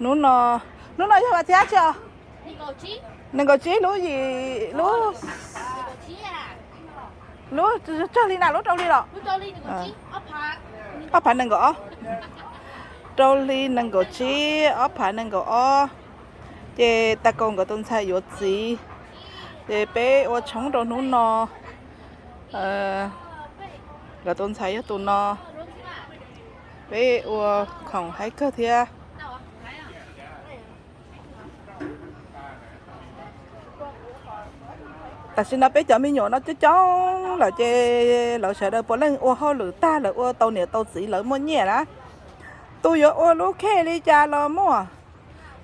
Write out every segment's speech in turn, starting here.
Hnub no, hnub no yog vas thiab tsis os? Nees nkaum tsib lub yim lub, lub tsawg li na, lub rau li los? Ob phav nees nkaum ob. Rau li nees nkaum tsib, ob phav nees nkaum ob. Ces tag kaus nkawd tus ntxhais yuav txiv, ces peb ua tshoob rau hnub no. Nkawd tus ntxhais yog tus no. Peb ua khoom haib kawg thiab. Tam sim no peb cov me nyuam no coob coob lawm ces lawv sawv daws puav leej ua hauj lwm tag, lawv ua tau niam tau txiv, lawv muaj nyiaj na. Tus yuav ua lub khej li cas los muaj,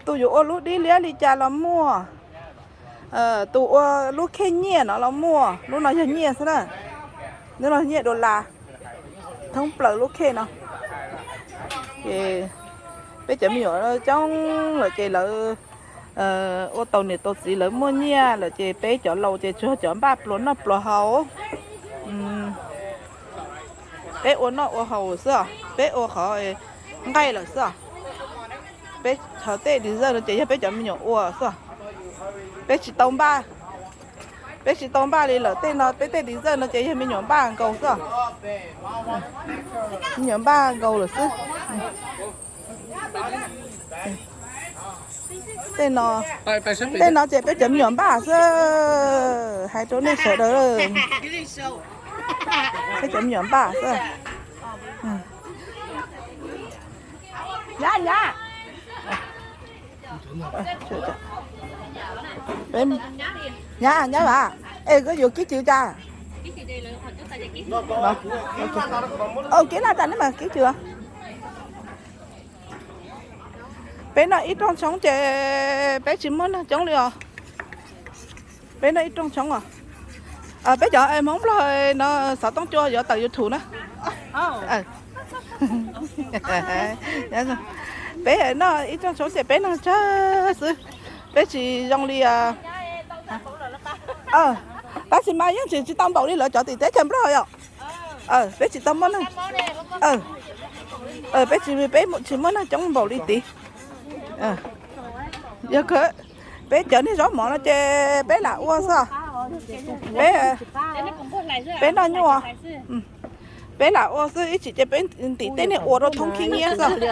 tus yuav ua lub dib liab li cas los muaj, tus ua lub khej nyiaj no los muaj. Lub no yog nyiaj xwb na, lub no nyiaj dollar, thoob plaws lub khej no. Ces peb cov me nyuam coob lawm ces lawv ua tau niam tau txiv, lawv muaj nyiaj lawm ces peb cov laus ces tsuas cov npaj pluas noj pluas haus. Peb ua noj ua haus xwb os, peb ua qhov nqaij lawm xwb os. Peb qhov tej dessert no ces yog peb cov me nyuam ua xwb os. Peb tsis tau npaj, peb tsis tau npaj li lawm. Tej no peb tej dessert no ces yog me nyuam npaj nkaus xwb os. Me nyuam npaj nkaus lawm xwb. Tej no, tej no ces peb cov me nyuam npaj xwb, hais rau nej sawv daws. Peb cov me nyuam npaj xwb. Nyab, nyab. Nyab, nyab vas, es koj yuav kib cws cas? Kib laj tas ne mas kib cws. Peb noj ib rooj tshoob ces peb tsis muaj neeg coob li os. Peb noj ib rooj tshoob os. Peb cov Hmoob Nplog no xov tooj cua yuav tawm YouTube na. Peb noj ib rooj tshoob ces peb neeg tsawg xwb, peb tsis zoo li. Tab sis mas yeej tsis tsis tau npaum li lawv cov tim teb chaws Nplog yom. Peb tsis tau muaj neeg, peb tsis, peb tsis muaj neeg coob npaum li tid. Yog peb cov niag zaub mov no ces peb lam ua xwb. Peb, peb noj nyuaj, peb lam ua xwb, ib tsam ces peb ntim tej niag ua rau thoob khib nyiab xwb.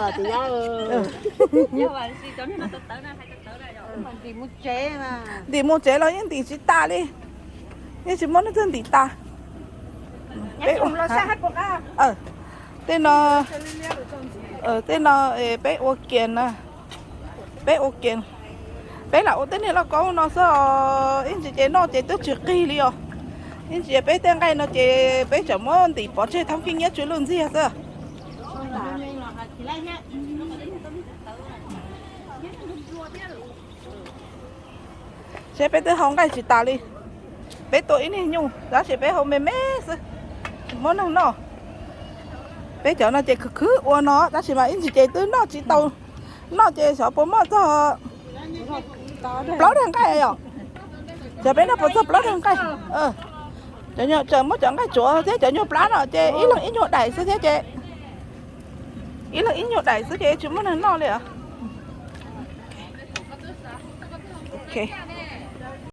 Ntim mus tsev los yeej ntim tsis tas li, yeej tsis muaj leej twg ntim tas. Peb, tej no, tej no peb ua kias na, peb ua kias, peb lam ua tej niag lauj kaub no xwb os, ib ntsis ces noj ces twb tsis qig li os. Ib ntsis peb tej nqaij no ces peb tseem muab ntim pov tseg thoob khib nyiab tsw lwj ntxiag xwb. Seb peb twb hau nqaij tsis tas li. Peb tua ib niag nyuj tab sis peb hau me me xwb, tsis muaj neeg noj. Peb cov no ces khwv khwv ua no tab sis mas ib ntsis ces twb noj tsis tau, noj ces xyov puas muaj txog plaub daig nqaij os. Xyov peb noj puas txog plaub daig nqaij. Cov nyuag tseem muab cov nqaij tsuav thiab cov nyuag plab no ces ib leeg ib nyuag daim xwb thiab ces, ib leeg ib nyuag daim xwb ces tsis muaj neeg noj li os.